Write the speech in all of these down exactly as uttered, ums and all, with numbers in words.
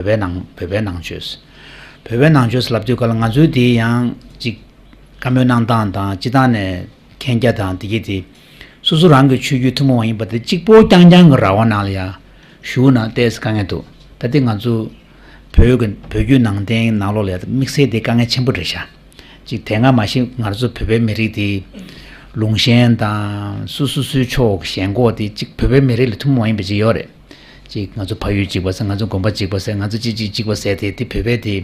བོད་པའི་ནང་བོད་པའི་ནང་ཆོས། བོད་པའི་ནང་ཆོས་ལབ་དུས་ག་ལ་ང་ཚོའི་དེ་ཡང་ཅིག་བཀའ་མོལ་གནང་སྟངས་དང་སྤྱི་བཏང་ནས་མཁྱེན་རྒྱ་དང་དེ་གྱིས་དེ། སོ་སོ་རང་གི་ཆོས་བརྒྱུད་ཐུན་མོང་མ་ཡིན་པ་དེ་གཅིག་པོ་རྐྱང་རྐྱང་གི་ར་བ་ནང་ལ་ཡ་བཞུགས་ན་ཏོག་ཙམ་དཀའ་ངལ་འདུག་ད་དེ་ང་ཚོ་བོད་ཀྱི་བོད་བརྒྱུད་ནང་བསྟན་ནང་ལོགས་ལ་ཡ་དམིགས་བསལ་དེ་དཀའ་ངལ་ཆེན་པོ་རེད་ཤག་ཅིག་དེ་སྔ་མ་གཞི་ང་ཚོ་བོད་པའི་མི་རིགས་དེ་ལུང་ཞེན་དང་སོ་སོ་སོའི་ཕྱོགས་ཞེན་ཁོག་དེ་གཅིག་བོད་པའི་མི་རིགས་ལ་ཐུན་མོང་མ་ཡིན་པ་ཅིག་ཡོད་རེད། ཅིག་ང་ཚོ་ཕ་ཡུལ་གཅིག་པ་ཟེར། ང་ཚོ་དགོན་པ་གཅིག་པ་ཟེར། ང་ཚོ་ཅི་ཅིག་གཅིག་པ་ཟེར་དེ་དེ་བོད་པའི་དེ་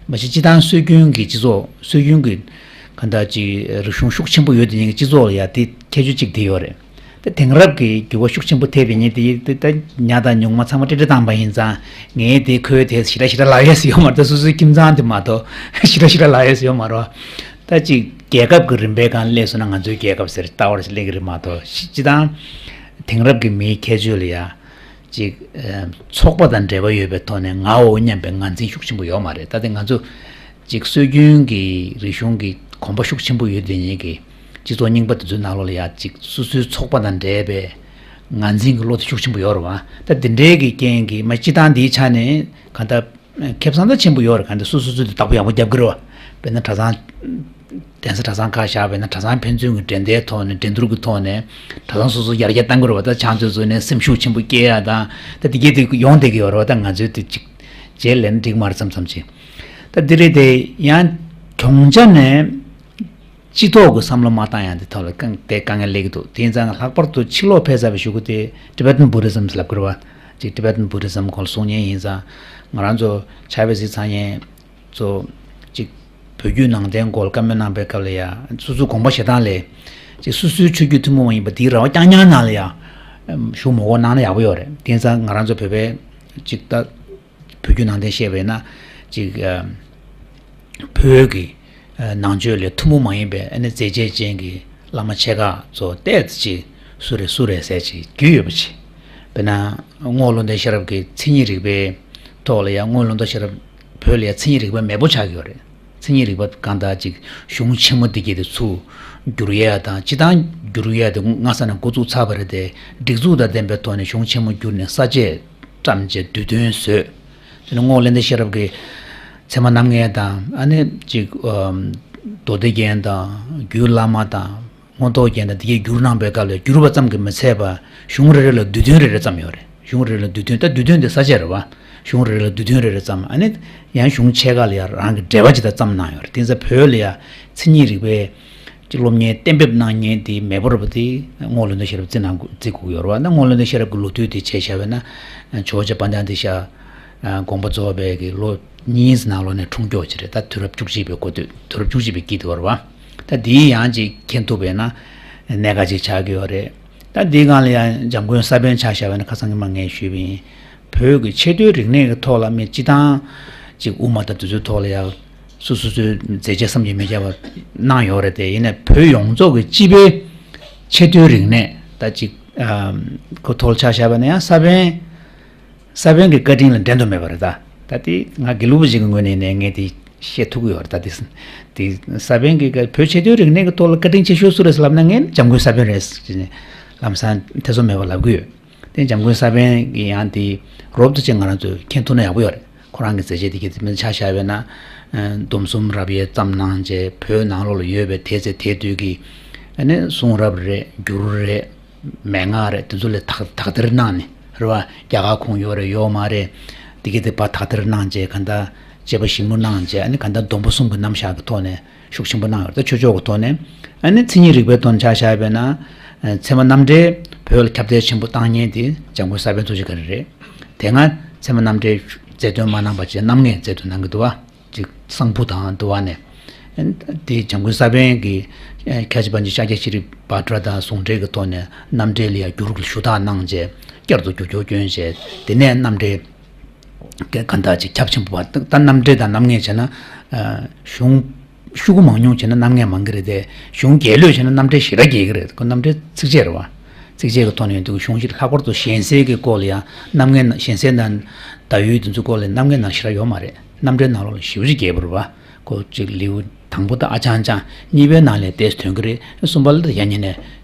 མ་གཞི་སྤྱི་བཏང་སྲོལ་རྒྱུན་གྱི་སྤྱི་ཚོགས་སྲོལ་རྒྱུན་གྱི་གང་ལྟར་ཅིག་རིག་གཞུང་ཤུགས་ཆེན་པོ་ཡོད་དེ་ཉིད་ཀྱི་སྤྱི་ཚོགས་ལ་ཡ་དེ་ཁྱད་ཆོས་གཅིག་དེ་ཡོད་རེད། ད་དེང་རབས་ཀྱི་འགྱུར་བ་ཤུགས་ཆེན་པོ་ཐེབས་པའི་ཉིན་དེ་དེ་ད་ཉ་དང་ཉུང་མ་ཚང་མ་ཀྲི་ཀྲི་བཏང་པ་ཡིན་ཙང་ངས་དེ་ཁོའི་དེ་ཞི་ར་ཞི་ར་ལབ་ཡས་ཡོད་མ་རེད། ད་སོ་སོའི་ཁྱིམ་ཚང་དེ་མ་གཏོགས་ཞི་ར་ཞི་ར་ལབ་ཡས་ཡོད་མ་རེད། ད་ཅིག་རྒྱལ་ཁབ་ཀྱི་རིམ་པའི་སྒང་སླེབས་སོང་ན་ང་ཚོའི་རྒྱལ་ཁབ་ཟེར་ལྟ་བར་སླེབས་ཀྱི་རེད་མ་གཏོགས་སྤྱི་བཏང་དེང་རབས་ཀྱི་མིའི་ཁྱད་ཆོས་ལ་ཡ། ཅིག་ཨ། ཚོགས་པ་དང་འབྲེལ་བ་ཡོད་པའི་ཐོག་ནས་ངའོ་སྙམ་པའི་ངར་འཛིན་ཤུགས་ཆེན་པོ་ཡོད་མ་རེད། ད་ལྟ་ང་ཚོ་ཅིག་སྲོལ་རྒྱུན་གྱི་རིག་གཞུང་གི་གོམས་པ་ཤུགས་ཆེན་པོ་ཡོད་དེ་ཉིད་ཀྱི་སྤྱི་ཚོགས་རྙིང་པ་དེ་ཚོའི་ནང་ལོགས་ལ་ཡ་ཅིག་སོ་སོའི་ཚོགས་པ་དང་འབྲེལ་བའི་ངར་འཛིན་གྱི་བློ་དེ་ཤུགས་ཆེན་པོ་ཡོད་རེད་བ། ད་དེ་འདྲའི་གི་རྐྱེན་གྱིས་མ་སྤྱི་བཏང་འདིའི་ཆ་ནས་གང་ལྟར་ཁེ་བཟང་ད་ཆེན་པོ་ཡོད་རེད། གང་ལྟར་སོ་སོ་སོ་དེ་བདག་པོ་ཡག་པོ་རྒྱབ་ཀྱི་རེད་བ། དཔེར་ན་གྲྭ་ཚང་གདན་ས་གྲྭ་ཚང་ཁག་བཞག་པས་ན་གྲྭ་ཚང་ཕན་ཚུན་གྱི་འགྲན་ཟླའི་ཐོག་ནས་འགྲན་བསྡུར་གྱི་ཐོག་ནས་གྲྭ་ཚང་སོ་སོ་ཡར་རྒྱས་གཏང་གི་རེད་བ། ད་ཕྱག་མཛོད་བཙུགས་ནས་སེམས་ཤུགས་ཆེན་པོ་སྐྱེ་ཡ་དང་ད་དེ་གས་དེ་ཡོང་བསྡད་ཀྱི་ཡོད་རེད་བ། ད་ང་ཚོའི་དེ་གཅིག་རྗེས་ལེན་འགྲིག་མ་རེད་བསམ་བསམ་བྱས། ད་འདི་རེད་དེ་ཡང་གྱོང་ཆ་ནས་སྤྱི་ཚོགས་ཀྱི་བསམ་བློ་མ་བཏང་ཡ་དེ་ཐོག་ལ་དཀའ་དེ་དཀའ་ངལ་སླེབས་ཀྱི་འདུག་དེ་ཡིན་ཙང་ལྷག་པར་དུ་ཕྱི་ལོགས་ཕེབས་ཚར་བའི་གཞུག་གུ་དེ་Tibetan Buddhism་ལབ་ཀྱི་རེད་བ། ཅིག་Tibetan Buddhism་སྐོར་གསུང་མཁན་ཡིན་ཙང་ང་རང་ཚོ་ཆ་བེ་སི་ཚང་ཡན་ཚོ་ཅིག་བོད་བརྒྱུད་ནང་བསྟན་སྐོར་བཀའ་མོལ་གནང་པའི་སྐབས་ལ་ཡ་སོ་སོའི་དགོངས་པ་བཞེས་སྟངས་ལས་ཅིག་སོ་སོའི་ཆོས་བརྒྱུད་ཐུན་མོང་མ་ཡིན་པ་འདིའི་ར་བ་རྐྱང་རྐྱང་ནང་ལ་ཡ་ཞུགས་མ་དགོས་གནང་ན་ཡག་པོ་ཡོད་རེད། དེ་ཡིན་ཙང་ང་རང་ཚོ་བོད་པའི་ཅིག་ད་བོད་བརྒྱུད་ནང་བསྟན་བཤད་པ་ཡིན་ན་ཅིག་བོད་ཀྱི་ནང་ཆོས་ལས་ཐུན་མོང་མ་ཡིན་པའི་ཨ་ནི་མཛད་རྗེས་ཅན་གྱི་བླ་མ་ཆེ་ཁག་ཚོ་ཏོག་ཙམ་ཅིག་སུ་རེད་སུ་རེད་ཟེར་ཅིག་རྒྱུས་ཡོད་པ་ཅིག་དཔེར་ན་རྔོག་བློ་ལྡན་ཤེས་རབ་ཀྱི་མཚན་ཉིད་རིག་པའི་ཐོག་ལ་ཡང་རྔོག་བློ་ལྡན་ཤེས་རབ་བོད་ལ་ཡང་མཚན་ཉིད་རིག་པ་མེས་པོ་ཆགས་ཀྱི་ཡོད་རེད། མཚན་ཉིད་རིག་པ་གང་ལྟར་ཅིག་གཞུང་ཆེན་མོ་འདི་གྱད་དེ་ཚུར་བསྒྱུར་ཡས་དང་སྤྱི་བཏང་བསྒྱུར་ཡས་དེ་སྔ་ས་ནས་འགོ་བཙུགས་ཚར་བ་རེད་དེ། སྒྲིག་འཛུགས་དང་ལྡན་པའི་ཐོག་ནས་གཞུང་ཆེན་མོ་བསྒྱུར་ནས་ས་བཅད་བཀྲམ་བྱས་དུས་སྟོན་བཟོས། དེ་ནས་རྔོག་བློ་ལྡན་ཤེས་རབ་ཀྱི་ཚད་མ་རྣམ་ངེས་དང་ཨ་ནི་ཅིག་ཨམ། མདོ་སྡེ་རྒྱན་དང་རྒྱུད་བླ་མ་དང་མངོན་རྟོགས་རྒྱན་དང་འདི་གྱད་བསྒྱུར་གནང་པའི་སྐབས་ལ་བསྒྱུར་བ་ཙམ་གྱིས་མི་ཚད་པར་གཞུང་རེ་རེ་ལ་བསྡུས་དོན་རེ་རེ་བརྩམས་ཡོད་རེད། གཞུང་རེ་རེ་ལ་བསྡུས་དོན་ད་བསྡུས་དོན་དེ་ས་བཅད་རེད་བ། གཞུང་རེ་རེ་ལ་བསྡུས་དོན་རེ་རེ་བརྩམས། ཨ་ནི་ཡང་གཞུང་ཕྱེད་ཀ་ལ་ཡང་རང་གི་འགྲེལ་པ་ཅིག་ད་བརྩམས་གནང་ཡོད་རེད། དེ་ཚོ་བོད་ལ་ཡང་མཚན་ཉིད་རིག་པའི་ཅིག་སློབ་གཉེར་གཏན་འབེབས་གནང་མཁན་དེ་མེས་པོ་རེད་པ། དེ་རྔོག་བློ་ལྡན་ཤེས་རབ་བརྩི་གནང་དགོས་བརྩི་དགོས་ཀྱི་ཡོད་རེད་བ། ད་རྔོག་བློ་ལྡན་ཤེས་རབ་ཀྱི་ལོ་དུས་དེ་བྱས་བཞག་པ་ན་ཇོ་བོ་རྗེ་དཔལ་ལྡན་ཨ་ཏི་ཤ་དགོངས་པ་རྫོགས་པའི་གི་ལོ་གཉིས་ནང་ལོགས་ནས་འཁྲུངས་ཀྱོག་ཅིག་རེད། ད་དུས་རབས་བཅུ་གཅིག་པའི་འགོ་སྟོད་དུས་རབས་བཅུ་གཅིག་པའི་དཀྱིལ་དུ་བར་བ། ད་འདིའི་ཡང་ཅིག་མཁྱེན་ཐུབ་པས་ན་གནད་འགག་ཅིག་ཆགས་ཀྱི་ཡོད་རེད། ད་འདིའི་སྒང་ལ་ཡང་འཇམ་མགོན་ས་པཎ་ཆ་བཞག་པས་ན་ཁ་སང་གི་མ་ངས་ཞུས་པ་ཡིན། བོད་ཀྱི་ཆེས་མཐོའི་རིག་གནས་ཀྱི་ཐོག་ལ་མི་སྤྱི་བཏང་ཅིག་དབུ་མ་དང་དེ་ཚོའི་ཐོག་ལ་ཡང་སོ་སོ་སོའི་མཛད་རྗེས་བསམ་གྱིས་མི་ཁྱབ་པ་གནང་ཡོད་རེད་དེ། ཡིན་ནའི་བོད་ཡོངས་རྫོགས་ཀྱི་སྤྱི་པའི་ཆེས་མཐོའི་རིག་གནས་ད་ཅིག་ཨམ། ཁོ་ཐོག་ལ་ཆ་བཞག་པ་ན་ཡང་ས་པཎ་ས་པཎ་གྱི་བཀའ་དྲིན་ལ་འགྲན་དུ་མེད་པ་རེད། ད་ད་དེ་ང་དགེ་ལུགས་པ་ཞིག་གི་ངོས་ནས་ནས་ངས་དེ་བཤད་ཐུབ་ཀྱི་ཡོད་རེད། ད་དེ་དེ་ས་པཎ་གྱི་བཀའ་བོད་ཆེས་མཐོའི་རིག་གནས་ཀྱི་ཐོག་ལ་བཀའ་དྲིན་ཆེ་ཤོས་སུ་རེད་ལབ་ན་ངས་འཇམ་མགོན་ས་པཎ་རེད་ཟེར་ནས་ལམ་སང་ཐེ་ཚོམ་མེད་པར་ལབ་ཀྱི་ཡོད། དེ་འཇམ་མགོན་ས་པཎ་གྱི་ཡང་དེ་རོབ་ཏུ་ཅིག་ང་རང་ཚོས་མཁྱེན་ཐུབ་ན་ཡག་པོ་ཡོད་རེད། ཁོ་རང་གི་མཛད་རྗེས་དེ་གའི་དེ་མིན་ཆ་བཞག་པས་ན་སྡོམ་གསུམ་རབ་དབྱེ་བརྩམས་གནང་རྗེས་བོད་ནང་ལོགས་ལ་ཡོད་པའི་དེ་ཚེ་དེ་དུས་ཀྱི་ཨ་ནི་གསུང་རབ་རེད། འགྱུར་རེད། མན་ངག་རེད། དེ་ཚོ་ལ་དག་དག་ཐེར་གནང་ནས་རེད་བ། རྒྱ་གར་ཁུངས་ཡོད་རེད་ཡོད་མ་རེད། དེ་གའི་དེ་ཕར་དག་ཐེར་གནང་རྗེས་ག་འདྲ་དཔྱད་པ་ཞིབ་མོ་གནང་རྗེས་ཨ་ནི་ག་འདྲ་སྡོམ་པ་གསུམ་གྱི་རྣམ་གཞག་གི་ཐོག་ནས་ཤུགས་ཆེན་པོ་གནང་ཡོད་རེད། ད་ཆོས་ཕྱོགས་ཀྱི་ཐོག་ནས་ཨ་ནི་མཚན་ཉིད་རིག་པའི་ཐོག་ནས་ཆ་བཞག་པས་ན་ཚད་མ་རྣམ་འགྲེལ་བོད་ལ་ཁྱབ་གདལ་ཆེན་པོ་བཏང་མཁན་དེ་འཇམ་མགོན་ས་པཎ་ཐུགས་རྗེ་ག་རེ་རེད། དེ་སྔ་ཚད་མ་རྣམ་འགྲེལ་མཛད་དོན་མ་གནང་བ་བྱས་རྣམ་ངེས་མཛད་དོན་གནང་གི་འདུག་བ། ཅིག་གསང་ཕུ་དང་འདུལ་བ་ནས། དེ་འཇམ་མགོན་ས་པཎ་གྱིས་ཁ་ཆེ་པཎ་ཆེན་ཤཱཀྱ་ཤྲཱི་པཱ་ཏྲ་དང་ཟུང་འབྲེལ་གྱི་ཐོག་ནས་རྣམ་འགྲེལ་ལ་ཡང་བསྒྱུར་ཞུ་དག་གནང་རྗེས་བསྐྱར་དུ་བསྒྱུར་བཅོས་བསྐྱོན་རྗེས་དེ་ནས་རྣམ་འགྲེལ་ག་འདྲ་ཅིག་ཁྱབ་ཆེན་པོ་བ། ད་རྣམ་འགྲེལ་དང་རྣམ་ངེས་བྱས་ན་གཞུང་ཤོག་གུ་མང་ཉུང་བྱས་ན་རྣམ་ངེས་མང་གི་རེད་དེ། གཞུང་རྒྱས་ལོས་བྱས་ན་རྣམ་འགྲེལ་ཞེ་དྲག་རྒྱས་ཀྱི་རེད། ཁོ་རྣམ་འགྲེལ་ཚིགས་བཅད་རེད་བ། ཚིགས་བཅད་ཀྱི་ཐོག་ནས་ཡོང་དུས་གཞུང་ཞིག་ལྷག་པར་དུ་གཞན་སེལ་གྱི་སྐོར་ལ་ཡང་རྣམ་ངེས་ན་གཞན་སེལ་དང་བརྡ་ཡུལ་དེ་ཚོའི་སྐོར་ལ་རྣམ་ངེས་ནང་ཞེ་དྲག་ཡོད་མ་རེད། རྣམ་འགྲེལ་ནང་ལོགས་ལ་ཞེ་པོ་ཅིག་རྒྱས་པོ་རེད་བ། ཁོ་གཅིག་ལེའུ་དང་པོ་དང་ཨ་ཅང་ཅང་གཉིས་པའི་ནང་ལས་ཏོག་ཙམ་ཐོན་གྱི་རེད། གསུམ་པ་ལ་ཡང་ཉིན་ནས་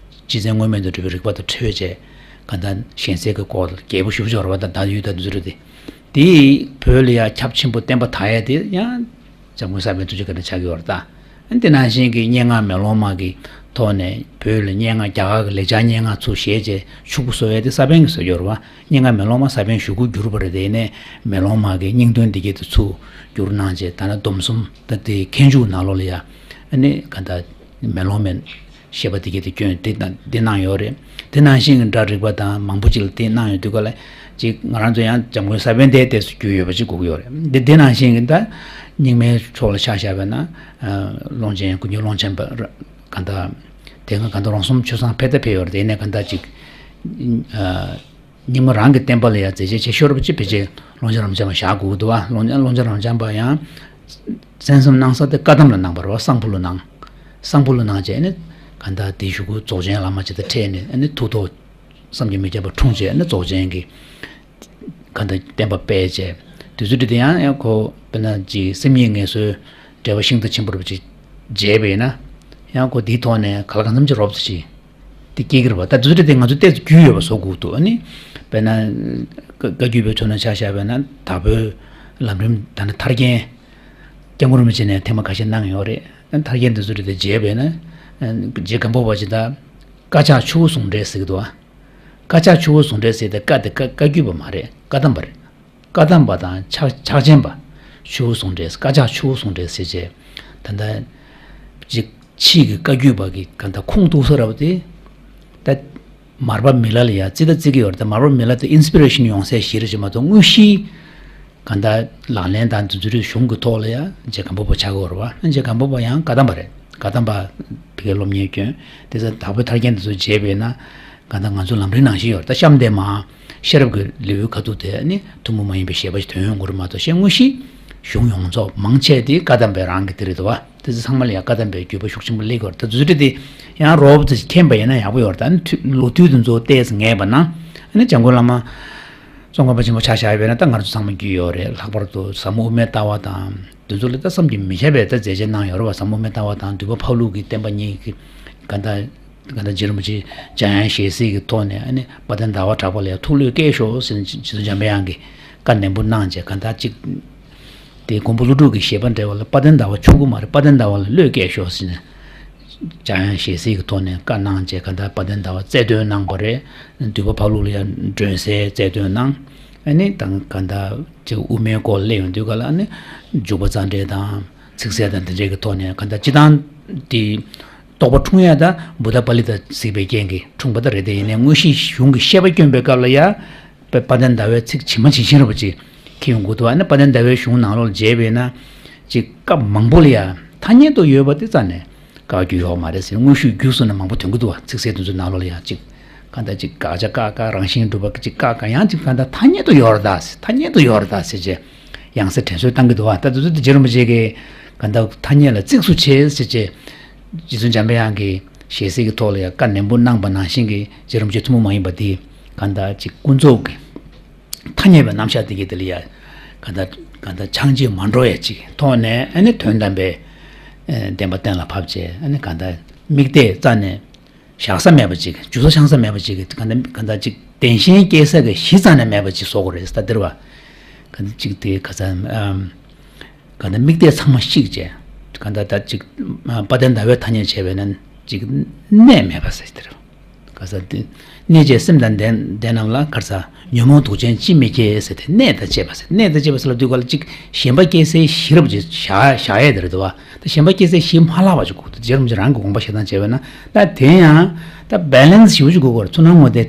སྤྱི་མཚན་དངོས་མེད་དུ་གྲུབ་པའི་རིགས་པ་དང་འཕྲོས་བྱས་གང་ལྟར་གཞན་སེལ་གྱི་སྐོར་ལ་རྒྱས་པོ་ཞེ་པོ་ཅིག་ཡོད་རེད་བ། ད་བརྡ་ཡུལ་དང་དེ་ཚོ་རེད་དེ། དེས་བོད་ལ་ཡང་ཁྱབ་ཆེན་པོ་བསྟན་པ་དར་ཡ་དེ་ཡང་འཇམ་མགོན་ས་པཎ་ཐུགས་རྗེ་བཀའ་དྲིན་ཆགས་ཀྱི་ཡོད་རེད་ད། དེ་ནང་བཞིན་གྱི་སྙན་ངག་མེ་ལོང་མ་གི་ཐོག་ནས་བོད་ལ་སྙན་ངག་རྒྱ་གར་གྱི་ལེགས་སྦྱར་སྙན་ངག་ཚུར་བཞེས་བྱས་ཕྱུག་པོ་བཟོ་ཡ་དེ་ས་པཎ་གྱིས་བཟོས་ཡོད་རེད་བ། སྙན་ངག་མེ་ལོང་མ་ས་པཎ་ཞུ་སྐུལ་བསྒྱུར་བ་རེད། དེ་ནས་མེ་ལོང་མ་གི་སྙིང་དོན་འདི་གའི་དེ་ཚུར་བསྒྱུར་གནང་བྱས། ད་ནི་སྡོམ་གསུམ་ད་དེ་མཁས་འཇུག་ནང་ལོགས་ལ་ཡ་ཨ་ནི་ག་ད་མེ་ལོང་མའི་བཤད་པ་དེ་གའི་དེ་སྐྱོན་དེ་དང་དེ་གནང་ཡོད་རེད། དེ་ནང་བཞིན་གྱི་སྒྲ་རིག་པ་དང་མང་པོ་ཅིག་ལ་དེ་གནང་ཡོད་དུས་ག་ལ་ཅིག་ང་རང་ཚོ་ཡང་འཇམ་མགོན་ས་པཎ་དེ་ལྟས་སུ་གྱུར་ཡོད་པ་ཅིག་དགོས་ཀྱི་ཡོད་རེད། འདི་དེ་ནང་བཞིན་གྱི་ད་རྙིང་མའི་ཕྱོགས་ལ་ཆ་བཞག་པ་ན་ཀློང་ཆེན་ཀུན་མཁྱེན་ཀློང་ཆེན་པ་ག་ད་དེ་སྔ་ག་ད་རོང་ཟོམ་ཆོས་བཟང་ཕེབས་ད་ཕེབས་ཡོད་རེད། དེ་ནས་ག་ད་ཅིག་རྙིང་མ་རང་གི་བསྟན་པ་ལ་ཡང་མཛད་རྗེས་ཆེ་ཤོས་རབ་ཅིག་ཕལ་ཆེར་ཀློང་ཆེན་རབ་འབྱམས་པ་བཞག་དགོས་ཀྱི་འདུག་བ། ཀློང་ཀློང་ཆེན་རབ་འབྱམས་པ་ཡང་གསན་བསམ་གནང་ས་དེ་བཀའ་གདམས་ལ་གནང་བ་རེད་བ། གསང་ཕུ་ལ་གནང་། གསང་ཕུ་ལ་གནང་བྱས་ནས་ག་ད་དེའི་གཞུག་གུ་རྫོགས་ཆེན་བླ་མ་ཅིག་དང་འཕྲད་ནས་ཨ་ནི་ཐུགས་ཐོག་བསམ་གྱིས་མི་ཁྱབ་པ་འཁྲུངས་བྱས་ཨ་ནི་རྫོགས་ཆེན་གྱི་ག་ད་བསྟན་པ་སྤེལ་བྱས། དུས་ཚོད་དེ་ཡང་ཡང་ཁོ་དཔེར་ན་ཅིག་སེམས་ཉིད་ངལ་གསོའི་འབྲེལ་བ་ཤིན་ཏུ་ཆེན་པོ་རུ་ཅིག་མཇལ་བས་ན་ཡང་ཁོ་དེའི་ཐོག་ནས་ག་ལ་གང་འཚམ་ཅིག་རོབ་ཙམ་ཅིག་དེ་སྐྱེ་གི་རེད་བ། ད་དུས་ཚོད་དེ་ང་ཚོ་ཏོག་ཙམ་རྒྱུས་ཡོད་པ་བཟོ་དགོས་འདུག་ཨ་ནི་དཔེར་ན་བཀའ་བཀའ་བརྒྱུད་པའི་ཕྱོགས་ནས་ཆ་བཞག་པ་ན་དྭགས་པོའི་ལམ་རིམ་ད་ནི་ཐར་རྒྱན་སྐྱབས་མགོན་རིན་པོ་ཆེ་ནས་ཐེངས་མ་ཁ་ཤས་གནང་ཡོད་རེད། ཐར་རྒྱན་དེ་ཚོ་རེད་དེ་མཇལ་བས་ན་རྗེ་སྒམ་པོ་པ་ཅིག་ད་བཀའ་ཕྱག་ཆུ་བོ་ཟུང་འབྲེལ་ཟེར་གི་འདུག་ཨ། བཀའ་ཕྱག་ཆུ་བོ་ཟུང་འབྲེལ་ཟེར་དེ་བཀའ་དེ་བཀའ་བཀའ་བརྒྱུད་པ་མ་རེད། བཀའ་གདམས་པ་རེད། བཀའ་གདམས་པ་དང་ཕྱག་ཕྱག་ཆེན་པ། ཆུ་བོ་ཟུང་འབྲེལ་བཀའ་ཕྱག་ཆུ་བོ་ཟུང་འབྲེལ་ཟེར་བྱས། ད་ལྟ་ཅིག་ཕྱིས་ཀྱི་བཀའ་བརྒྱུད་པ་གི་ག་ད་ཁུངས་གཏུགས་ས་ར་བ་དེ། ད་མར་པ་མི་ལ་ལ་ཡ་རྩི་ད་རྩི་གི་ཡོད་རེད། ད་མར་པ་མི་ལ་དེ་ཨིན་སི་པི་རེ་ཤིན་ཡོང་སའི་གཞི་རེད་ཅེས་མ་གཏོགས་དངོས་གཞི་ག་ད་ལག་ལེན་དང་དེ་ཚོ་རིགས་གཞུང་གི་ཐོག་ལ་ཡ་རྗེ་སྒམ་པོ་པ་ཆགས་ཀྱི་ཡོད་རེད་བ། རྗེ་སྒམ་པོ་པ་ཡང་བཀའ་གདམས་པ་རེད། བཀའ་གདམས་པ་བི་གའི་སློབ་གཉེར་སྐྱོན་དེ་ཚོ་དྭགས་པོའི་ཐར་རྒྱན་དེ་ཚོ་མཇལ་བས་ན། གང་ལྟར་ང་ཚོ་ལམ་རིམ་ནང་བཞིན་ཡོད་རེད། ད་གཤམ་དེ་མ་ཤེས་རབ་ཀྱི་ལེའུའི་ཁ་ཐུག་དེ་ནི་ཐུན་མོང་མ་ཡིན་པའི་བཞེད་པ་ཞིག་ཐོན་ཡོང་གི་རེད་མ་གཏོགས་གཞན་དངོས་གཞི་གཞུང་ཡོངས་རྫོགས་མང་ཆེ་དེ་བཀའ་གདམས་པའི་རང་གི་དེ་རེད་དོ། དེ་ཚོ་ཚང་མ་ལ་ཡང་བཀའ་གདམས་པའི་བརྒྱུད་པ་ཤུགས་ཆེན་པོ་སླེབས་ཀྱི་ཡོད་རེད། ད་དུས་ཚོད་དེ་ཡང་རོབ་ཙམ་མཁྱེན་པ་ཡིན་ན་ཡག་པོ་ཡོད་རེད། ད་ནི་ལོ་དུས་དེ་ཚོ་ཏོག་ཙམ་ངེས་པ་ན་ཨ་ནི་འཇམ་མགོན་བླ་མ་ཙོང་ཁ་པ་ཆེན་པོ་ཆ་བཞག་ཡོད་པས་ན་ད་ང་ཚོ་ཚང་མ་རྒྱུས་ཡོད་རེད། ལྷག་པར་དུ་ཟབ་མོ་དབུ་མའི་ལྟ་བ་དང་། དེ་ཚོ་ལ་ད་བསམ་གྱིས་མི་ཁྱབ་པའི་ད་མཛད་རྗེས་གནང་ཡོད་རེད་བ། ཟབ་མོ་དབུ་མའི་ལྟ་བ་དང་འདུས་པ་འཕགས་ལུགས་ཀྱི་བསྟན་པ་གཉིས་ཀྱི་ག་ད་ག་ད་རྗེ་རིན་པོ་ཆེ་འཇམ་དབྱངས་ཞལ་གཟིགས་ཀྱི་ཐོག་ནས་ཨ་ནི་དཔལ་ལྡན་ཟླ་བ་གྲགས་པ་ལ་ཡང་ཐུགས་བློས་བཀལ་ཤོག་ཟེར་ནས་རྗེ་བཙུན་འཇམ་དཔལ་དབྱངས་ཀྱིས་བཀའ་ནན་པོ་གནང་བྱས། ག་ད་ཅིག་དེ་མགོན་པོ་ཀླུ་སྒྲུབ་ཀྱི་བཞེད་པ་འགྲེལ་བ་ལ་དཔལ་ལྡན་ཟླ་བ་ཆོག་གི་མ་རེད། དཔལ་ལྡན་ཟླ་བ་ལ་བློས་བཀལ་ཤོག་ཟེར་ནས་འཇམ་དབྱངས་ཞལ་གཟིགས་ཀྱི་ཐོག་ནས་བཀའ་གནང་བྱས། ག་ད་དཔལ་ལྡན་ཟླ་བ་རྩལ་འདོན་གནང་བ་རེད། འདུས་པ་འཕགས་ལུགས་ལ་ཡང་སྒྲོན་གསལ་རྩལ་འདོན་གནང་། ཨ་ནི་དང་ག་ད་ཅིག་དབུ་མའི་སྐོར་སླེབས་ཡོང་དུས་ག་ལ་ཨ་ནི་འཇུག་པ་རྩ་འགྲེལ་དང་ཚིག་གསལ་དང་དེ་འདྲའི་གི་ཐོག་ནས་ག་ད་སྤྱི་བཏང་དེ་རྟོགས་པ་འཁྲུངས་ཡ་ད་བུདྡྷ་པཱ་ལི་ཏ་གཟིགས་པའི་རྐྱེན་གྱིས་འཁྲུངས་པ་ད་རེད། དེ་ཡིན་ནའི་དངོས་གཞི་གཞུང་གི་བཤད་པ་སྐྱོན་པའི་སྐབས་ལ་ཡ་དཔེ་དཔལ་ལྡན་ཟླ་བའི་ཚིག་ཇི་མ་ཇི་བཞིན་རེད་པ་ཅིག་འཁྱེར་ཡོང་དགོས་འདུག་ཨ་ནི་དཔལ་ལྡན་ཟླ་བའི་གཞུང་ནང་ལོགས་ལ་མཇལ་བས་ན་ཅིག་སྐབས་མང་པོ་ལ་ཡ་ཐ་སྙད་དུ་ཡོད་པ་དེ་རྩ་ནས་བཀག་རྒྱུ་ཡོད་མ་རེད་ཟེར། དངོས་ཤུགས་བརྒྱུད་སོང་ན་མང་པོ་ཐོན་གི་འདུག་བ། ཚིག་གསལ་དེ་ཚོའི་ནང་ལོགས་ལ་ཡང་ཅིག་གང་ལྟར་ཅིག་དགག་བྱ་བཀག་བཀག་རང་བཞིན་སྒྲུབ་པ་ཅིག་བཀག་བཀག་ཡང་ཅིག་གང་ལྟར་ཐ་སྙད་དུ་ཡོད་རེད་ད་ཟེར། ཐ་སྙད་དུ་ཡོད་རེད་ད་ཟེར་བྱས་ཡང་སེ་དྲན་གསོ་བཏང་གི་འདུག་བ། ད་དེ་ཚོ་དེ་རྗེ་རིན་པོ་ཆེ་གིས་གང་ལྟར་ཐ་སྙད་ལ་གཙིགས་སུ་ཆེ་ཟེར་བྱས་རྗེ་བཙུན་འཇམ་པའི་དབྱངས་ཀྱིས་ཞལ་གཟིགས་ཀྱི་ཐོག་ལ་ཡང་བཀའ་ནན་པོ་གནང་པ་ནང་བཞིན་གྱི་རྗེ་རིན་པོ་ཆེ་ཐུན་མོང་མ་ཡིན་པ་དེ་གང་ལྟར་ཅིག་ཀུན་རྫོབ་ཀྱི་ཐ་སྙད་པའི་རྣམ་གཞག་དེ་གའི་དེ་ལ་ཡ་ག་ད་ག་ད་ཆགས་འཇིག་མ་འགྲོ་ཡ་ཅིག་ཐོག་ནས་ཨ་ནི་དོན་དམ་པའི་ཨེ་བདེན་པ་གཏན་ལ་ཕབ་བྱས། ཨ་ནི་ག་ད་དམིགས་གཏད་རྩ་ནས་བཞག་ས་མེད་པ་ཅིག་འཇུ་ས་འཆང་ས་མེད་པ་ཅིག་ག་ད་ག་ད་ཅིག་བདེན་ཞེན་སྐྱེ་ས་གི་གཞི་རྩ་ནས་མེད་པ་ཅིག་བཟོ་དགོས་རེད་ད་འདིར་བ། ག་ད་ཅིག་དེ་ག་ཚ་ཨམ། གང་ལྟར་དམིགས་གཏད་ཚང་མ་བཤིག་བྱས། གང་ལྟར་ད་ཅིག་དཔལ་ལྡན་ཟླ་བའི་ཐ་སྙད་བྱས་པས་ན་ཅིག་གནས་མེད་པ་ཟེར་དེ་རེད། ག་ས་དེ་གནས་བཅས་སེམས་དང་ལྡན་ལྡན་རྣམས་ལ་ག་ས་ཉོན་མོངས་དུག་ཅན་ཅིས་མི་སྐྱེ་ཟེར་དེ་གནས་དང་བཅས་པ་ཟེར། གནས་དང་བཅས་པ་ཟེར་ལ་དུས་ག་ལ་ཅིག་ཞེན་པ་སྐྱེ་སའི་གཞི་རབ་ཅིག་བཞག་བཞག་ཡས་དེ་རེད་དོ། ད་ཞེན་པ་སྐྱེ་སའི་གཞི་མ་ལྷག་པ་ཅིག་དགོས་འདུག་རྗེ་རིན་པོ་ཆེ་རང་གི་དགོངས་པ་བཞེས་སྟངས་བྱས་པས་ན་ད་དེ་ཡང་ད་བེ་ལེན་སི་ཞེ་པོ་ཅིག་དགོས་ཀྱི་རེད། ཚུར་སྣང་ངོ་དེ་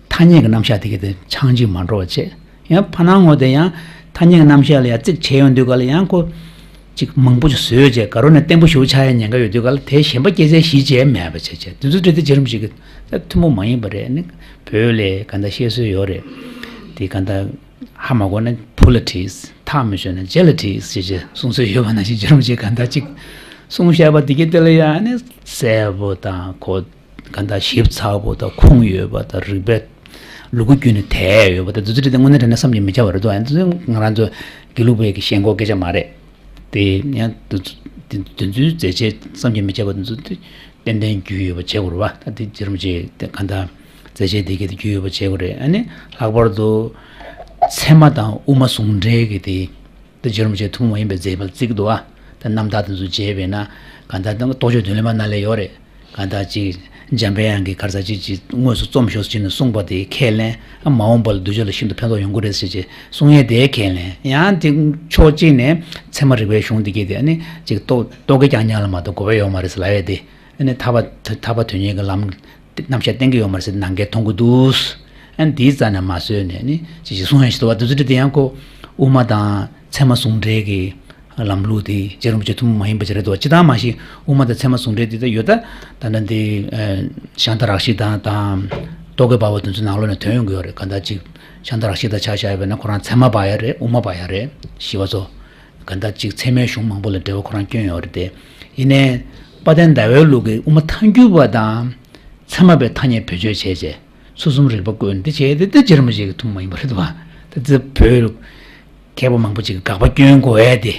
ཐ་སྙད་ཀྱི་རྣམ་གཞག་དེ་ག་དེ་ཆགས་འཇིག་མ་འགྲོ་བ་བྱས། ཡང་ཕར་སྣང་ངོ་དེ་ཡང་ཐ་སྙད་ཀྱི་རྣམ་གཞག་ལ་ཡང་གཙིགས་ཆེ་ཡོང་དུས་ག་ལ་ཡང་ཁོ་ཅིག་མང་པོ་ཅིག་བཟོས་བྱས་ག་རུ་ནས་བརྟན་པོ་ཞེ་པོ་ཆགས་ཡ་ཉེན་ཁ་ཡོད་དུས་ག་ལ་དེ་ཞེན་པ་སྐྱེ་སའི་གཞི་བྱས་མེད་པ་བྱས་བྱས་དེ་ཚོ་འདྲ་དེ་རྗེ་རིན་པོ་ཆེ་གི་ད་ཐུན་མོང་མ་ཡིན་པ་རེད། ནི་བོད་ལས་ག་འདྲ་བཤད་སྲོལ་ཡོད་རེད། དེ་ག་འདྲ་ཧ་མ་གོ་ན་ཕུ་ལ་བྲིས། ཐག་མི་ཆོད་ན་རྗེ་ལ་བྲིས་ཞེས་བྱས་གསུང་སྲོལ་ཡོད་པ་ནང་བཞིན་རྗེ་རིན་པོ་ཆེ་ག་འདྲ་ཅིག་གསུང་བཤད་པ་དེ་གི་དེ་ལ་ཡང་ནི་གསལ་པོ་དང་གོ་ག་འདྲ་ཞིབ་ཚགས་པོ་དང་ཁུངས་ཡོད་པ་དང་རིགས་པའི་ལུ་གུ་རྒྱུད་ནས་དེད་ཡོད་པ་དང་དེ་ཚོ་དེ་དངོས་གནས་དྲང་གནས་བསམ་གྱིས་མི་ཁྱབ་པ་རེད་འདུག་ཨ་ནི་དེ་ཚོ་ང་རང་ཚོ་དགེ་ལུགས་པའི་གི་ཞེན་ཁོག་སྐད་ཆ་མ་རེད། དེ་ཡང་དེ་ཚོ་དེ་དེ་ཚོའི་མཛད་རྗེས་བསམ་གྱིས་མི་ཁྱབ་པ་དེ་ཚོ་དེ་ཏན་ཏན་རྒྱུས་ཡོད་པ་བྱེད་དགོས་རེད་བ། ད་དེ་རྗེ་རིན་པོ་ཆེ་དེ་ག་འདྲ་མཛད་རྗེས་དེ་གའི་དེ་རྒྱུས་ཡོད་པ་བྱེད་དགོས་རེད། ཨ་ནི་ལྷག་པར་དུ་ ཚད་མ་དང་དབུ་མ་ཟུང་འབྲེལ་གྱི་དེ། ད་རྗེ་རིན་པོ་ཆེ་ཐུན་མོང་མ་ཡིན་པའི་མཛད་པ་བརྩི་གི་འདུག་ཨ། ད་རྣམ་ཐར་དེ་ཚོ་མཇལ་བས་ན། གང་ལྟར་ད་རྟོགས་བརྗོད་མདུན་ལེགས་མ་ནང་ལ་ཡོད་རེད། གང་ལྟར་ཅིག་འཇམ་དཔལ་དབྱངས་ཀྱིས་ག་རེ་ཟེར་ཅིག་ཅིག་དངོས་སུ་རྩོམ་ཤོག་ཟེར་ནས་གསུངས་པ་དེ་ཁས་ལེན། ཨ། མ་འོངས་པ་ལ་གདུལ་བྱ་ལ་ཤིན་ཏུ་ཕན་ཐོགས་ཡོང་གི་རེད་ཟེར་ཅིག་གསུང་ཡས་དེ་ཁས་ལེན། ཡང་དེ་ཕྱོགས་གཅིག་ནས་ཚད་མ་རིག་པའི་གཞུང་འདི་གས་དེ་ཨ་ནི་ཅིག་རྟོག་རྟོག་གེ་རྐྱང་རྐྱང་ལ་མ་གཏོགས་དགོས་པ་ཡོད་མ་རེད་ཟེར་ལབ་ཡས་དེ། ཨ་ནི་ཐར་པ་ཐར་པ་དོན་གཉེར་གྱི་ལམ། རྣམ་གཞག་བསྟན་གྱི་ཡོད་མ་རེད་ཟེར་ནང་འགལ་མཐོང་གི་འདུག་ཨ་ནི་དེའི་རྩ་ནས་མ་བཟོད་ནས་ནི་ཅི་ཞིག་གསུང་ཡ་ཞིག་འདུག་བ། དེ་ཚོ་དེ་ཡང་ཁོ་དབུ་མ་དང་ཚད་མ་ཟུང་འབྲེལ་གྱི་ལམ་ལུགས་དེ་རྗེ་རིན་པོ་ཆེ་ཐུན་མོང་མ་ཡིན་པ་ཅིག་རེད་འདུག་བ། ཅི་ལྟར་མ་ཤེས་དབུ་མ་དང་ཚད་མ་ཟུང་འབྲེལ་དེ་ད་ཡོད། ད་ད་ལྟ་འདི་ཤཱནྟ་རཀྵི་ཏ་དང་དང་རྟོག་གེ་འབར་བ་དེ་ཚོའི་ནང་ལོགས་ནས་ཐོན་ཡོང་གི་ཡོད་རེད། གང་ལྟར་ཅིག་ཤཱནྟ་རཀྵི་ཏ་ཆ་བཞག་ཡོད་པ་ན་ཁོ་རང་ཚད་མ་པ་ཡ་རེད། དབུ་མ་པ་ཡ་རེད། ཞི་བ་འཚོ། གང་ལྟར་ཅིག་ཚད་མའི་གཞུང་མང་པོ་ལ་འགྲེལ་པ་ཁོ་རང་བསྐྱོན་ཡོད་རེད་དེ། ཡིན་ནའི་དཔལ་ལྡན་ཟླ་བའི་ལུགས་ཀྱི་དབུ་མ་ཐལ་འགྱུར་བ་དང་། ཚད་མ་པའི་ཐ་སྙད་བེད་སྤྱོད་བྱས་རྗེས་ཚུལ་གསུམ་རིགས་པ་བཀོད་འདི་བྱས་ཏེ་འདི་རྗེ་རིན་པོ་ཆེ་གི་ཐུན་མོང་མ་ཡིན་པ་རེད་འདུག་བ། ད་འདི་བོད་མཁས་པ་མང་པོ་ཅིག་གིས་དགག་པ་བསྐྱོན་དགོས་ཡས་དེ།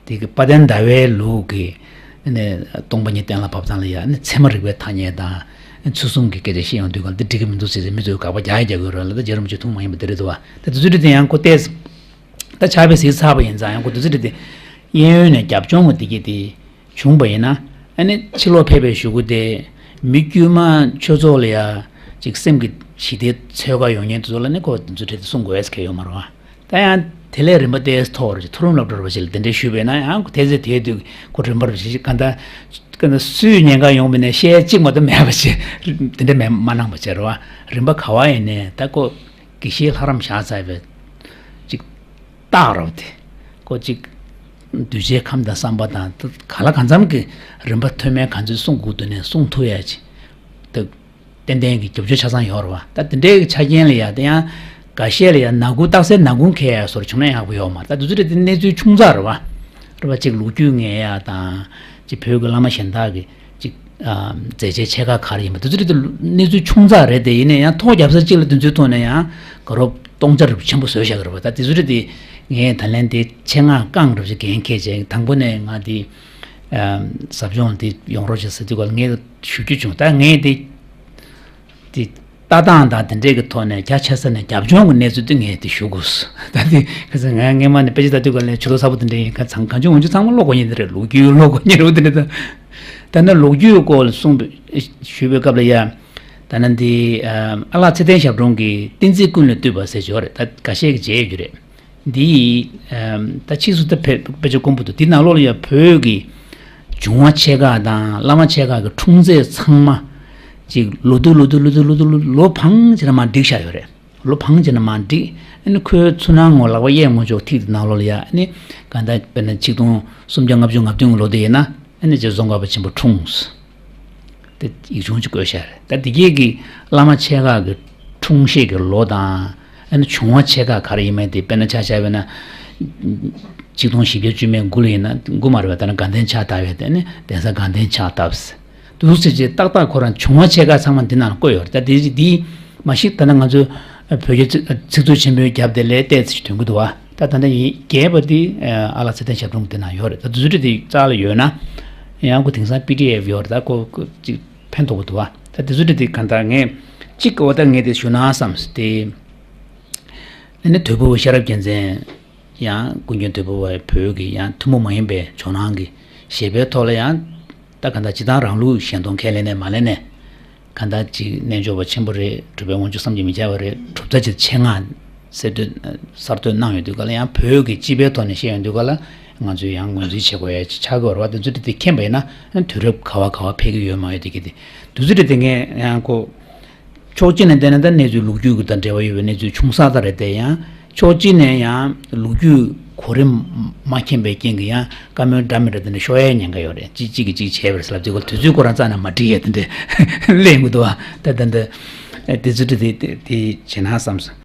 དེ་གི་དཔལ་ལྡན་ཟླ་བའི་ལུགས་ཀྱི་ནས་སྟོང་པ་ཉིད་གཏན་ལ་ཕབ་སྟངས་ལ་ཡ་ནི་ཚད་མ་རིག་པའི་ཐ་སྙད་དང་ཚུལ་གསུམ་གྱི་སྐད་ཆ་བཤད་ཡོང་དུས་གང་འདི་འགྲིག་གི་མི་འདུག་ཟེར་ཟེར་མི་ཚོས་དགག་པ་རྒྱག་ཡ་རྒྱག་གི་ཡོད་རེད་ལ། ད་རྗེ་རིན་པོ་ཆེ་ཐུན་མོང་མ་ཡིན་པ་འདི་རེད་འདུག་བ། ད་དེ་ཚོ་འདྲ་དེ་ཡང་ཁོ་ཏོག་ཙམ། ད་ཕྱག་དཔེ་གཟིགས་ཚར་བ་ཡིན་ཙང་ཡང་ཁོ་དེ་ཚོ་འདྲ་དེ་གཡས་གཡོན་ནས་རྒྱབ་ལྗོངས་ཀྱི་དེ་གྱད་དེ་བྱུང་བ་ཡིན་ན། ཨ་ནི་ཕྱི་ལོགས་ཕེབས་པའི་གཞུག་གུ་དེ་མི་དཀྱུས་མ་ཆོས་ཚོགས་ལ་ཡ་ཅིག་སེམས་ཀྱི་ཞི་བདེ་འཚོལ་ག་ཡོང་མཁན་དེ་ཚོ་ལ་ནི་ཁོ་དེ་ཚོ་འདྲ་དེ་གསུང་དགོས་ཡས་གང་ཡང་ཡོད་མ་རེད་བ། ད་ཡང་དེ་ལས་རིམ་པ་ཏོག་ཙམ་མཐོ་བ་རེད། མཐོ་རིམ་སློབ་གྲྭ་རེད་བ་ཞིག་ལ་དེ་འདྲ་ཞུས་པས་ན་ཡང་ཁོ་དེ་ཚོས་དེའི་དུས་ཁོ་རིམ་པ་རེད་བ་ཞིག་གང་ལྟར་གང་ལྟར་སུས་ཉན་ག་ཡོང་བས་ན་བཤད་གཅིག་མ་གཏོགས་མེད་པ་ཞིག་དེ་འདྲ་མེད་མ་གནང་བ་བྱས་རེད་བ། རིམ་པ་ག་བ་ཡིན་ནའི་ད་ཁོ་དགེ་བཤེས་ལྷ་རམས་བཞག་ཚར་བའི་ཅིག་རྟགས་རེད་བ། དེ་ཁོ་ཅིག་གདུལ་བྱའི་ཁམས་དང་བསམ་པ་དང་ད་ག་ལ་གང་འཚམ་གྱི་རིམ་པ་མཐོ་དམན་ག་ཚོད་གསུང་དགོས་འདུག་ནས་གསུང་ཐུབ་ཡ་ཅིག་ད། ཏན་ཏན་གྱི་རྒྱབ་སྐྱོར་ཆ་ཚང་ཡོད་རེད་བ། ད་དེ་འདྲའི་ཆ་རྐྱེན་ལ་ཡ་དེ་ཡང་འགའ་ཤས་ལ་ཡ་ནག་ཁུང་རྟགས་གསལ་ནག་ཁུང་འཁེལ་ཡ་སོར་བྱུང་ན་ཡག་པོ་ཡོད་མ་རེད། ད་དེ་ཚོ་རེད་དེ་གནས་ཚུལ་ཆུང་ཙག་རེད་བ། རེད་བ། གཅིག་ལོ་རྒྱུས་ངེས་ཡ་དང་གཅིག་བོད་ཀྱི་བླ་མ་གཞན་དག་གི་གཅིག་ཨ་མཛད་རྗེས་ཆེ་ཁག་ག་རེ་ཡིན་པ་དེ་ཚོ་རེད་དེ་གནས་ཚུལ་ཆུང་ཙག་རེད་དེ། ཡིན་ན་ཡང་ཐོག་རྒྱབ་ས་གཅིག་ལ་དེ་ཚོའི་ཐོག་ནས་ཡང་དགའ་རབ་སྟོང་ཆ་རེ་ཆེན་པོ་བཟོས་བཞག་གི་རེད་བ། ད་དེ་ཚོ་རེད་དེ་ངས་ད་ལན་དེ་ཆེད་མངགས་རྐང་རེ་ཞིག་འགན་འཁྱེར་བྱས་དང་པོ་ནས་ང་དེ་ཨ་ཟབ་སྦྱོང་དེ་ཡོང་རོགས་བྱེད་ཟེར་དུས་ག་ལ་ངས་ཞུ་རྒྱུ་བྱུང་། ད་ངས་དེ། དེ་ལྟ་སྟངས་དང་དེ་འདྲས་ཀྱི་ཐོག་ནས་རྒྱ་ཆེ་ས་ནས་རྒྱབ་ལྗོངས་ཀྱི་གནས་ཚུལ་དེ་ངས་དེ་ཞུ་དགོས། ད་དེ་ག་ཚོད་ང་སྔས་མ་ནས་དཔེ་ཆ་ལྟ་དུས་ག་ལས་ཆུ་ཚོད་གསར་པ་དེ་འདྲས་ཡིན་ཁ་ཚང་གང་བྱུང་འོང་བྱུང་ཚང་མ་ཀློག་དགོས་ཉེན་དེ་རེད། ལོ་རྒྱུས་ཀློག་དགོས་ཉེན་རེད་དེ་འདྲས་ད། ད་ནི་ལོ་རྒྱུས་སྐོར་ལ་གསུངས་པའི་ཞུས་པའི་སྐབས་ལ་ཡ། ད་ནི་འདི་ཨ་ལགས་ཚེ་བརྟན་ཞབས་དྲུང་གིས་བསྟན་འཛིན་ཀུན་ལས་བཏུས་པ་ཟེར་ཡོད་རེད། ད་འགའ་ཤས་ཀྱིས་མཇལ་ཡོད་རྒྱུ་རེད། འདི་ཡིས་ཨམ་ད་ཕྱིས་སུ་ད་དཔེ་དཔེ་ཆ་དཀོན་པོ་འདུག་འདི་ནང་ལོགས་ལ་ཡང་བོད་ཀྱི་བྱུང་བ་ཆེ་ཁག་དང་བླ་མ་ཆེ་ཁག་གི་འཁྲུངས་ཚེས་ཚང་མ་ཅིག་ལོ་དུ་ལོ་དུ་ལོ་དུ་ལོ་དུ་ལོ་ལོ་འཕང་བྱས་ནས་མར་བསྒྲིགས་བཞག་ཡོད་རེད། ལོ་འཕང་བྱས་ནས་མར་བསྒྲིགས། ཨ་ནི་ཁོའི་ཚུར་སྣང་ངོ་ལག་པ་གཡས་ངོ་ཅོག་ཐིག་དེ་ནང་ལོགས་ལ་ཡ་ཨ་ནི་གང་ལྟར་དཔེར་ན་ཆིག་སྟོང་སུམ་བརྒྱ་ལྔ་བཅུ་ང་བདུན་གྱི་ལོ་དེ་ཡིན་ན། ཨ་ནི་རྗེ་ཙོང་ཁ་པ་ཆེན་པོ་འཁྲུངས། དེ་ཡིག་ཆུང་ཅིག་བཀོད་བཞག་རེད། ད་དེ་གས་ཀྱི་བླ་མ་ཆེ་ཁག་གི་འཁྲུངས་གཤེགས་ཀྱི་ལོ་དང་། ཨ་ནི་བྱུང་བ་ཆེ་ཁག་ག་རེ་ཡིན་མིན་དེ་དཔེར་ན་ཆ་བཞག་པ་ཡིན་ན། ཆིག་སྟོང་བཞི་བརྒྱ་བཅུ་མེད་དགུ་ལ་ཡིན་ན་དགུ་མ་རེད་པ། ད་ནི་དགའ་ལྡན་ཕྱག་བཏབ་ཡོད། དེ་ནི་གདན་ས་དགའ་ལྡན་ཕྱག་བཏབ། འདུག་ཟེར་བྱས་ཏག་ཏག་ཁོ་རང་བྱུང་བ་ཆེ་ཁག་ཚང་མ་འདི་ནང་ལ་བཀོད་ཡོད་རེད། ད་དེ་འདི་མ་གཞི་ད་ནི་ང་ཚོ་བོད་རྒྱ་ཚིག་ཚིག་མཛོད་ཆེན་པོའི་རྒྱབ་དེ་ལ་ཏོག་ཙམ་ཞིག་ཐོན་གྱི་འདུག་བ། ད་ད་ལྟ་ཡིན་རྒྱས་པ་འདི་ཨ་ལགས་ཚེ་བརྟན་ཞབས་དྲུང་འདི་ན་ཡོད་རེད། ད་དེ་ཚོ་འདྲ་དེ་རྩ་ལ་ཡོད་ན་ཡང་ཁོ་དེང་སང་པི་ཌི་ཨེཕ་ཡོད་རེད། ད་ཁོ་ཁོ་ཅིག་ཕན་ཐོགས་པ་འདུག་བ། ད་དེ་ཚོ་འདྲ་དེ་གང་ལྟར་ངས་གཅིག་གི་འོ་ད་ངས་དེ་ཞུ་ན་བསམ་སྟེ། ཨ་ནི་དོལ་པོ་ཤེས་རབ་རྒྱལ་མཚན། ཡང་ཀུན་མཁྱེན་དོལ་པོ་བ་བོད་ཀྱི་ཡང་ཐུན་མོང་མ་ཡིན་པའི་ཇོ་ནང་གི་བཞེད་པའི་ཐོག་ལ་ཡང་ད་གང་ལྟར་སྤྱིར་བཏང་རང་ལུགས་གཞན་སྟོང་ཁས་ལེན་ནས་མ་ལེན་ནས། གང་ལྟར་ཅིག་རྣལ་འབྱོར་པ་ཆེན་པོ་རེད། གྲུབ་པའི་དབང་ཕྱུག་བསམ་གྱིས་མི་ཁྱབ་པ་རེད། གྲུབ་མཐའ་ཅིག་ཆེད་མངགས་གསར་གཏོད་གསར་གཏོད་གནང་ཡོང་དུས་ག་ལ་ཡང་བོད་ཀྱི་སྤྱི་པའི་ཐོག་ནས་བཤད་ཡོང་དུས་ག་ལ་ང་ཚོས་ཡང་ངོས་འཛིན་བྱེད་དགོས་ཡ་ཅིག་ཆགས་ཀྱི་ཡོད་རེད་བ། དེ་ཚོ་དེ་དེ་མཁྱེན་པ་ཡིན་ན་དུས་རབས་ག་བ་ག་བ་ཕེབས་ཀྱི་ཡོད་མ་ཡོད་དེ་གི་དེ་དུས་ཚོད་དེ་དེ་ངས་ཡང་ཁོ། ཕྱོགས་གཅིག་ནས་བལྟས་ན་ད་གནས་ཚུལ་ལོ་རྒྱུས་ཀྱི་དང་འབྲེལ་བ་ཡོད་པའི་གནས་ཚུལ་ཆུང་ས་ད་རེད་དེ། ཡང་ཕྱོགས་གཅིག་ནས་ཡང་ལོ་རྒྱུས་གོ་རིམ་མ་མཁྱེན་པའི་རྐྱེན་གྱིས་ཡང་བཀའ་མོལ་འདྲ་མི་འདྲ་དེ་འདྲ་ཤོར་ཡའི་ཉེན་ཁ་ཡོད་རེད། གཅིག་གཅིག་གིས་གཅིག་བྱས་པ་རེད་ཟེར་ལབ་དུས་ཁོ་དུས་ཚོད་ཁོ་རང་རྩ་ནས་མ་འགྲིག་ཡས་དེ་འདྲ་གླེང་གི་འདུག་བ། ད་ད་འདི་དེ་ཚོ་དེ་དེ་དེ་བྱེད་ན་བསམ་སོང་